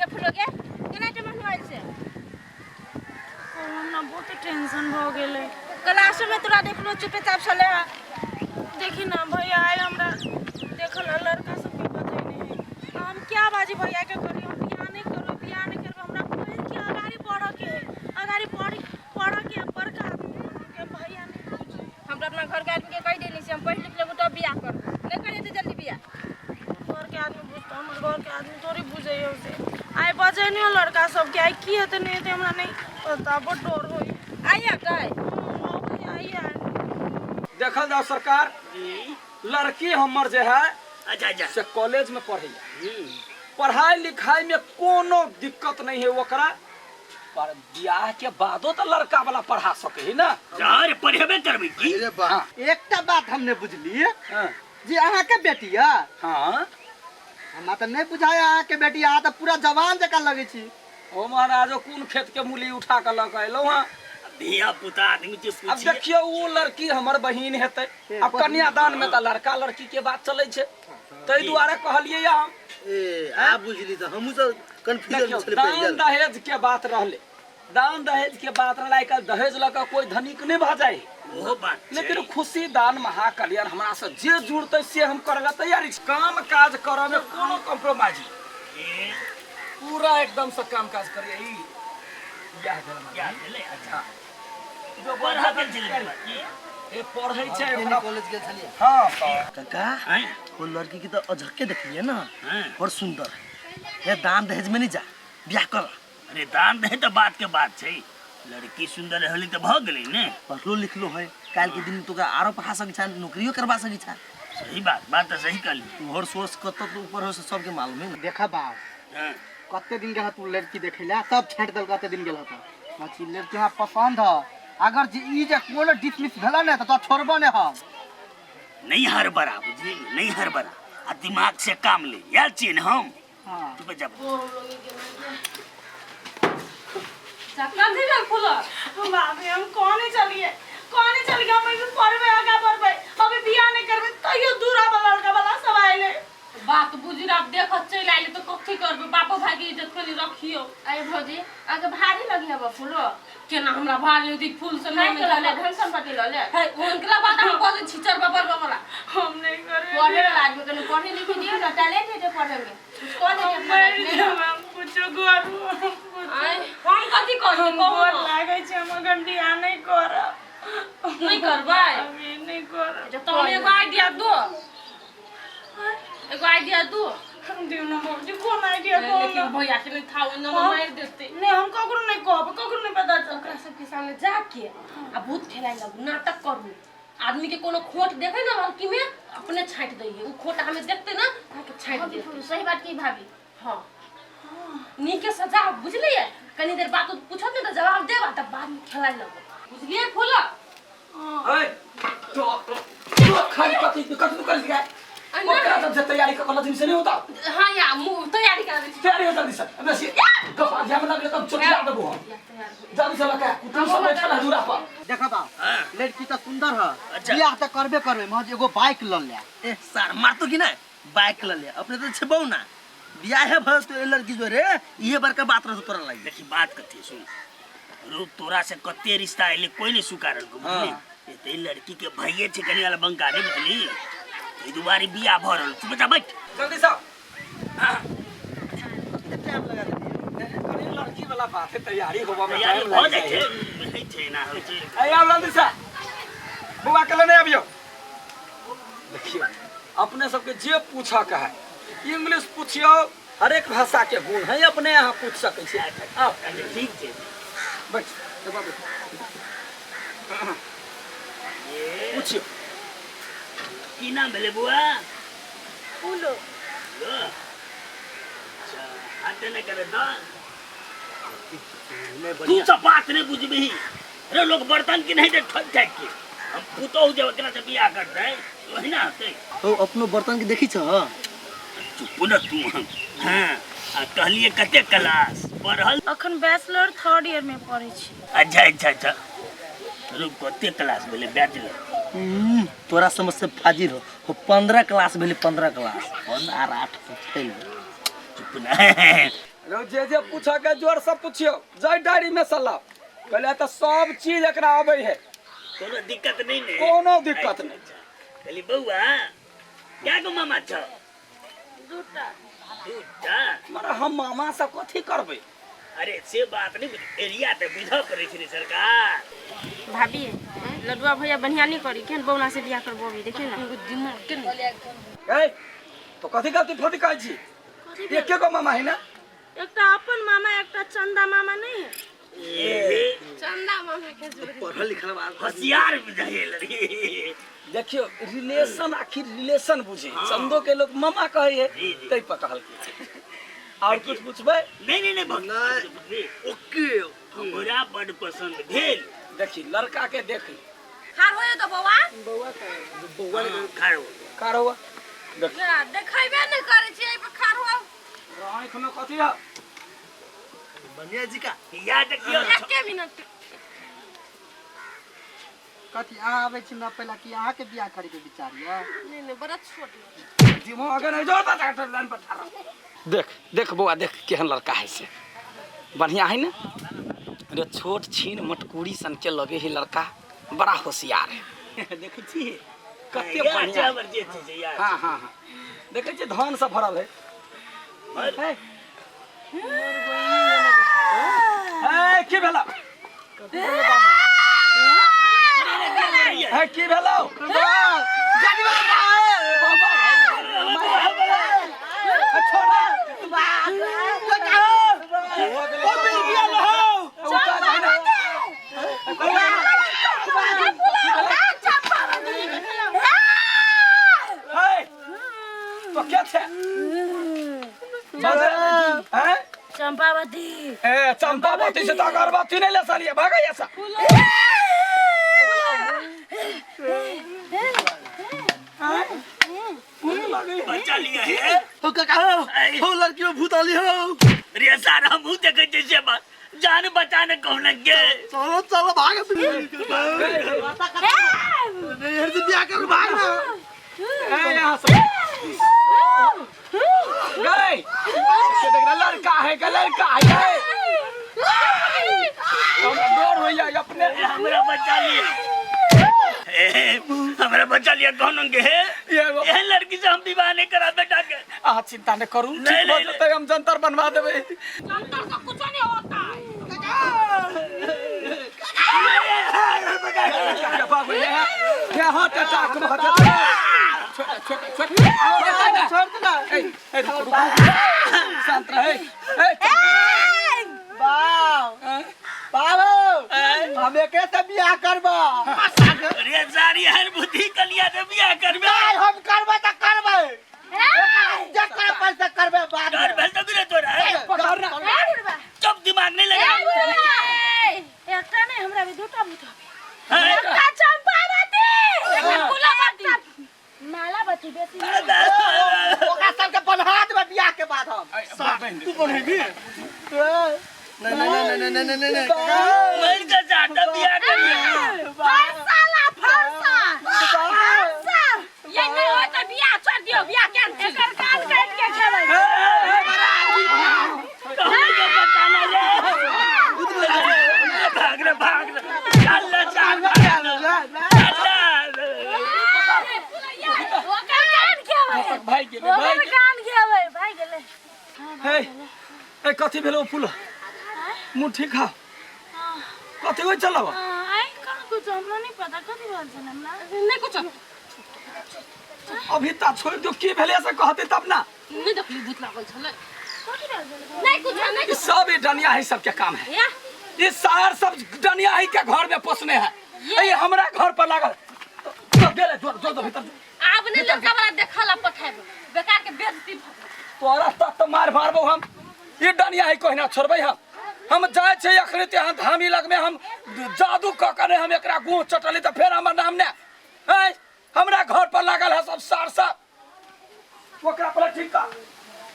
गे फूलो गे केना के मनुआइल से हमरा बहुत टेंशन भऽ गेलै। क्लासो में तोरा देखलो चुपे चाप छले। देखी ना भैया आइ हमरा देखल लड़का सबके बजेने है। हम क्या बाजी भैया के कहली हम बियाह नहीं करबै, बियाह नहीं करबै। हमरा पढ़ के अगाड़ी बढ़ऽ के है, अगाड़ी पढ़ पढ़ऽ के है, बड़का आदमी बनऽ के है। भैया नहीं बुझे। हम तो अपना घर के आदमी के कहि देनी से हम पढ़ लिख लेबो तब बियाह करबो, नहीं करे तो जल्दी बियाह। घर के आदमी बुझतौ, हमर घर के आदमी थोड़ी बुझैया से। आइ बजेने है लड़का सबके, आइ की हेतै नहीं हेतै हमरा नहीं पता, बड़ डर होइए। आइ अबै? अबै आइ आइ। देखल जाओ सरकार, लड़की हमर जे है अच्छा अच्छा से कॉलेज में पढ़ैया, पढ़ाई लिखाई में कोनो दिक्कत नहीं है ओकरा, पर बियाह के बादो तो लड़का वाला पढ़ा सके है ना। अरे पढ़ेबे करबै की? अरे वाह। हाँ। एकटा बात हम नहि बुझलियै हाँ। जे अहाँके बेटी यऽ? हाँ। हमरा तऽ नहि बुझाय अहाँके बेटी, अहाँ तऽ पूरा जवान जकाँ लगै छी। ओ महाराज, ओ कोन खेत के मूली उठा के लऽ के एलहुँ हँ? धिया पुता आदमी के अब पूछिए। देखियौ, ओ लड़की हमर बहिन हेतै। अब कन्यादान में तऽ लड़का लड़की के बात चलै छै, ताहि दुआरे कहलियै या हम। ए आ बुझली तऽ हमहूँ सब कन्फ्यूजन देखियौ, छलै दान पड़ि गेल। दहेज के बात रहलै, दान दहेज के बात रहलै, आइ काल्हि दहेज लऽ कऽ कोइ धनिक नहि भऽ जाइ है। ओहो बात छै। लेकिन खुशी दान महाकल्याण हमरा से जे जुड़तै से हम करऽ लए तैयार छी। काम काज करऽ में कोनो कॉम्प्रोमाइज नहीं, ए, पूरा एकदम से काम काज करिए। ई बियाह भेल हमरा। बियाह भेलै? अच्छा, जो पढ़ऽ गेल छलै बौआ की? ए पढ़ै छै केनी ओकरा। कॉलेज गेल छलियै? हाँ तऽ काका, आँय? वो लड़की के तऽ अझक्के देखलियै ना, हाँ। बड़ सुंदर है। दान दहेज में नहीं जा, बियाह कर। अरे दान दहेज तऽ बात के बात छै, लड़की सुंदर रहली तऽ भऽ गेलै ने। पढ़लो लिखलो है, काल्हि के दिन तो आरो पढ़ा सकै छा, नौकरियो करवा सकै छा। सही बात, बात तऽ सही कहली। तोहर सोच कतऽ तो ऊपर हो से सबके मालूम है ना। देखा बाप, हाँ। कते दिन गेल तू लड़की देखै ला, सब छाँटि देलक। कते दिन गेल तऽ मछली लड़की हमरा पसंद है, अगर जे ई जे कोनो डिसमिस भेला ने तऽ तोरा छोड़बो ने हम। नहीं हड़बड़ा, बुझली? नहीं हड़बड़ा आ दिमाग से काम ले, यार छियै ने हम। हाँ। चुप जा। कथी भेल फूलो? बाप रे, हम कहने चलिए, कहने चलिए हम अभी पढ़बै, आगा बढ़बै, अभी बियाह नहीं करबै, तैयो दूरा वाला लड़का वाला सब आइले। बात बुझि आब देखत चलि आइले तऽ कथी करबै? बापो भाई के इज्जत कनी रखियौ। अरे भौजी, अहाँके भारी लगी हब फूलो? केना हमरा भारी लगतै? फूल से नहीं लऽ ले, धन संपत्ति लऽ ले। है उनकला बात हम कहै छिचर बबर बबला। हम नहीं करबै। पढ़े वाला आदमी कनी पढ़े लिखे दियौ ने, टैलेंट हेतै पढ़े में, कुछ कऽ लेतै हम अपना लाइफ मरि में। जायब, हम कुछो करू, हम कुछो। आँय, हम कथी करबै? हम कहू गोर ने। लागै छै, हम अखन बियाह नहीं करब। नहीं करबै? अभी नहीं करब। तऽ हम एगो आइडिया दो, एगो आइडिया दो। दियौ ना भौजी, कोन आइडिया कहू लेकिन ना। भैया के नहीं था, ओना हाँ? मारि देतै। नहीं, हम ककरो नहीं कहब, ककरो नहीं पता चल। ओकरा सबके सामने जाके आ भूत खेलाय लगू, नाटक करू। आदमी के कोनो खोट देखे ना लड़की में, अपने छाँटि दै है। उ खोट हमें देखते ना, अहाँके छाँटि भाभी, देतै। सही बात की भाभी? हाँ, नीके सजा बुझलियै। कनी देर बात पूछत ने तऽ जवाब देब आ तब बाद में खेलाय लगू, बुझलियै फूला? ए तो तो खाली कथी कथी तू कर गया ओकरा तब से तैयारी कर जिम से नहीं होता। हाँ या मुँह तैयारी करा दै छी। तैयारी हो जल्दी से, अब से गप आगे में लगले तब चोटिया देबो हम। जल्दी से लगा कुटुम सब बैठल है दूरा पर। देखा बाप, हाँ। लड़की तऽ सुंदर है। अच्छा। बियाह तऽ करबे करबै, महज एगो बाइक लऽ ले। ए सार मारतो कि नहीं? बाइक ल ले, अपने तो छेबौ ना, बियाह है भस तो ए लड़की जो रे इहे बड़का बात रहतो तोरा लागि। देखी बात कथी सुन रो, तोरा से कते रिश्ता एले कोई नहीं स्वीकारल को, बुझली? ए ते लड़की के भइए छै कनी वाला बंका नहीं, बुझली? एहि दुआरे बियाह भ रहल। चुप जा, बैठ जल्दी से। टाइम लगा देलियै। अरे लड़की वाला बात है, तैयारी होबा में तैयारी टाइम भऽ लाग जाइ जाइ छै, बुझै छै ना होइ छै। है। आब जल्दी से बौआ के लेने आबियौ। देखियौ, अपने सबके जे पूछऽ के है, इंग्लिश पूछियौ, हरेक भाषा के गुण है, अपने यहाँ पूछ सकै छी। आउ। अच्छा ठीक छै। बैठ एबा, बैठ, पूछियौ। की नाम भेलै बौआ? फूलो। लो। अच्छा, हाथे नहि करे तऽ तू सब बात नहीं बुझबही रे। लोग बर्तन की नहीं दे ठोक ठाक के, हम पुतोहु जब एकरा से बियाह करतै वही ना होतै। ओ अपनो बर्तन के देखी छ? चुप न तू। हम हाँ आ कहलिए कते क्लास पढ़ल? अखन बैचलर थर्ड ईयर में पढ़ै छी। अच्छा अच्छा अच्छा, रुक, कते क्लास भेलै बैचलर? तोरा समझ से फाजिल हो, हो 15 क्लास भेलै, 15 क्लास, 15 आर 8 फेल। चुप न। रौ जे जे पूछऽ के जोर से पुछियौ जाय डायरी में से लाओ। कहले तऽ सब चीज एकरा अबै है। कोनो दिक्कत नहीं ने? कोनो दिक्कत नहीं। कहली बउआ क्या गो मामा छ? दूटा। दूटा? मगर हम मामा से कथी करबै? अरे से बात नहीं, एरिया तऽ बुझऽ पड़ै छै ने सरकार। भाभी लडुआ भैया बढ़िया नहीं करी केहन बौना से बियाह करबो अभी देखियो ना। दिमाग के नहीं। ए तो कथी गलती फटी कहै छी? एके गो मामा है ना? एकटा अपन मामा एकटा चंदा मामा नहीं है। चंदा मामा के जोड़ी। पढ़ल लिखल बात होशियार बुझाइए लड़की। देखियो रिलेशन आखिर रिलेशन बुझे। चंदो के लोग मामा कहे है तै पर कहलकै। और कुछ पूछबै? नहीं नहीं नहीं भक्त। ओके हमरा बड पसंद भेल। देखी लड़का के देखी। खार होय तो बौआ। बौआ खार हो। खार हुआ। देख। देखैबे नहीं करै छी एहि पर खार हुआ। आँख में कथी है? बनिया जी का याद देखियो। एके मिनट। कथी अहाँ आबै छी ना पहला कि अहाँ के बियाह करे के विचार ये? नहीं नहीं बड़ा छोट है। दिमाग अगर नहीं जोड़ ता लाइन पर ठाड़ा। देख देख बौआ देख केहन लड़का है से। बढ़िया है ना? अरे छोट छीन मटकूरी सन के लगे है लड़का, बड़ा होशियार है। देखै छी कते बढ़िया। हाँ हाँ हाँ देखै छी धान सब भरल है। ए की भेला? ए की भेला? तो क्या छे? हैं? चंपावती। ए चंपावती से तो अगरबत्ती नहीं ले सालिए भागा ऐसा। बचा लिया है। हो काका हो हो लड़की में भूत आली हो। रे सारा मुंह देखे जैसे बात जान बचाने कौन के। चलो चलो भाग तू। नहीं हर से बियाह कर भाग ना। ए यहाँ से गए। देख रहा लड़का है का लड़का है। हम डर हो जाए अपने। हमरा बचा लिया। हमरा बचा लिया कौन के है? एहन लड़की से हम विवाह नहीं करा बेटा के। आ चिंता नहीं करू ठीक हो जतै हम जंतर बनवा देबै। जंतर से कुछ नहीं होता है। बाबू ये हार्ट अटैक में होता। छोड़ छोड़ छोड़ ना। ए ए रुको रुको शांत रहे। ए बाप बाबू हम एके से बियाह करबा। अरे सारी हर बुद्धि कलिया से बियाह करबे। नहीं हम करबे त करबे। जकर पैसा करबे बाद डर में। भेल त बिरे तोरा। पकड़ ना। चुप दिमाग नहीं लगा। एकटा नहीं हमरा भी दूटा भूत हबे। एकटा चंपावती एकटा फूलावती मालावती बेटी। ओकरा सबके बन्हा देबै बियाह के बाद हम। तू बन्हेबी? नहीं नहीं नहीं नहीं नहीं नहीं मर के जाता बियाह करिए। फरसाला फरसा फरसा ये नहीं होय त बियाह छोड़ दियो बियाह कैंसिल। एकर कान काट के खेबै। कौन के बताना रे? भाग रे भाग रे चल ले चल चल। ओकर कान खेबै। भाई गेलै भाई ओकर कान खेबै भाई गेलै। हे ए कथी भेलो फूल? मुँह ठीक है? कथी होइ चलब? आई कहाँ कुछ हमरा नहीं पता कथी भेल छल हमरा। नहीं कुछ अभी ता छोड़ दो की भेले से कहते तब ना। नहीं देखली भूत लागल छलै। कथी भेल छल? नहीं कुछ नहीं ई सब ई डनिया है सबके काम है। या ई सार सब डनिया है के घर में पोसने है। ए हमरा घर पर लागल तो गेले जोर जोर भीतर। आब ने लड़का वाला देखला पठाइब बेकार के बेइज्जती। तोरा तक तो मार मारबो हम। ई डनिया है कोहिना छोड़बै हम। हम जाय छै अखने ते हम धामी लगमे हम जादू क कने हम एकरा गुह चटली त फेर हमर नाम ने। ए हमरा घर पर लागल है सब सार सब। ओकरा पर ठीक कर।